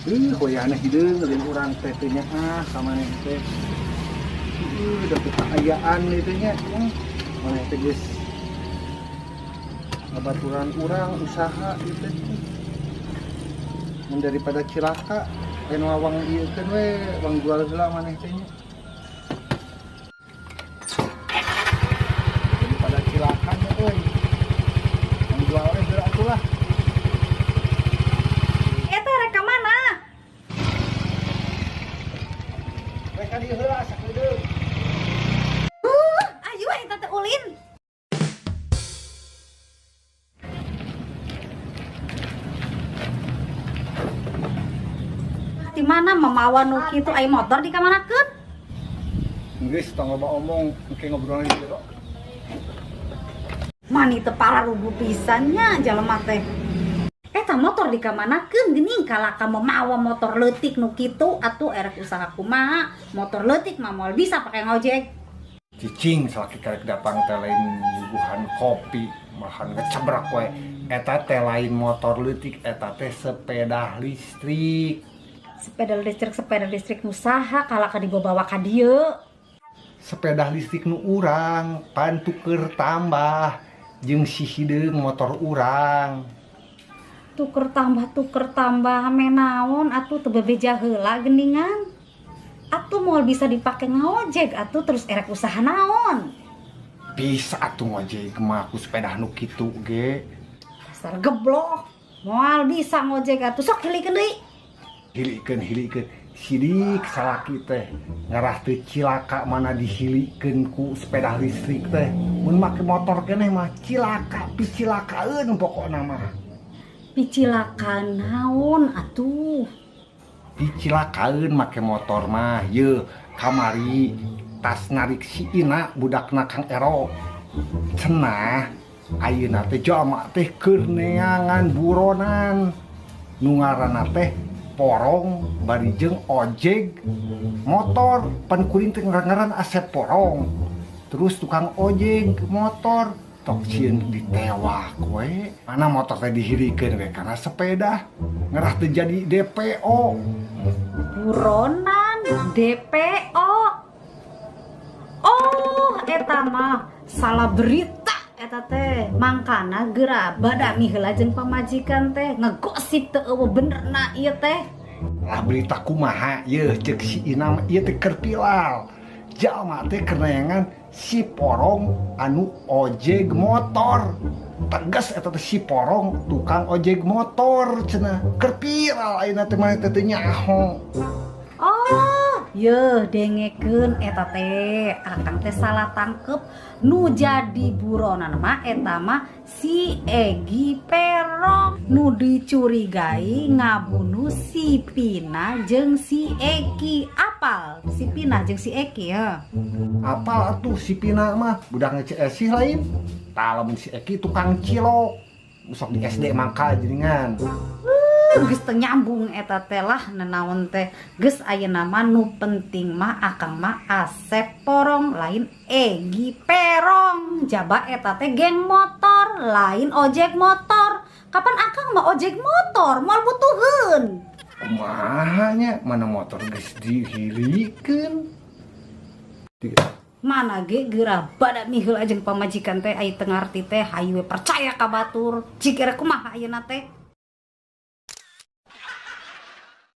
Hoyana hideung lain urang teh teh nya ah ka maneh teh. Da kaayaan ieu nya. Maneh teh geus ngabaturan urang usaha ieu teh. Mun daripada cilaka lain wawang ieu keun we, wang jual heula maneh teh nya. Daripada cilaka nya euy. Wang jual we heula atuh lah. Eta rek ka mana? Rek ka dieu heula sakedeung. Ayo eta teh ulin. Di mana mamawa nu kitu aya motor di kamanakeun? Geus tong loba omong, engke ngobrol di jero. Mani teu pararugu pisan nya jalema teh. Eta motor di kamanakeun geuning kalaka mamawa motor leutik nu kitu atuh erek usaha kumaha? Motor leutik mah moal bisa pake ngojek. Cicing salaki karek datang teh lain nyuguhan kopi, malahan ngecebrak we. Eta teh lain motor leutik, eta teh sepeda listrik. Sepeda listrik nu saha kalaka dibawa ka dieu? Sepeda listrik nu urang, pan tuker tambah jeung si hideung motor urang. Tuker tambah ame naon atuh teu bebeja heula geuningan. Atuh moal bisa dipake ngojek atuh terus erek usaha naon? Bisa atuh ngojek mah ku sepeda nu kitu ge. Dasar geblok. Moal bisa ngojek atuh sok hilikeun deui. Hilikeun sidik salaki teh ngarah teu cilaka mana dihilikeun ku sepeda listrik teh. Mun make motor keneh mah cilaka picilakaeun pokokna mah. Picilaka naon atuh? Picilakaeun make motor mah yeuh kamari tas narik si Ina budakna Kang Ero. Cenah ayeuna teh jalma teh keur neangan buronan nu ngaranna teh porong bari jeung ojek motor. Pan kuring teh ngaran Asep Porong, terus tukang ojek motor tok sieun ditewak we. Mana motor teh dihirikeun we kana sepeda ngerah teh jadi DPO. Buronan DPO. Oh eta mah salah berita eta teh. Mangkana geura badami heula jeung pamajikan teh ngegosip teu eueuh benerna ieu teh. Lah berita kumaha yeuh ceuk si Ina mah ieu teh keur viral. Jalma teh keur neangan si Porong anu ojek motor. Tegas eta teh si Porong tukang ojek motor cenah. Keur viral ayeuna teh maneh teh teu nyaho. Oh, yeuh dengekeun eta teh akang teh salah tangkep nu jadi buronan mah eta mah si Egi Perong nu dicurigai ngabunuh si Pina jeung si Eki. Apal si Pina jeung si Eki ya? Apal atuh si Pina mah budak ngece sih lain. Tah lamun si Eki tukang cilok. Sok di SD mangkal jenengan. Geus teu nyambung eta teh lah nenaon teh. Geus ayeuna mah nu penting mah akang mah Asep Porong lain Egi Perong. Jaba eta teh geng motor lain ojek motor. Kapan akang mah ojek motor moal butuheun. Kumaha nya mana motor geus dihilikeun. Mana ge geura bada miheula jeung pamajikan teh ai teu ngarti teh hayu we percaya ka batur. Cik era kumaha ayeuna teh?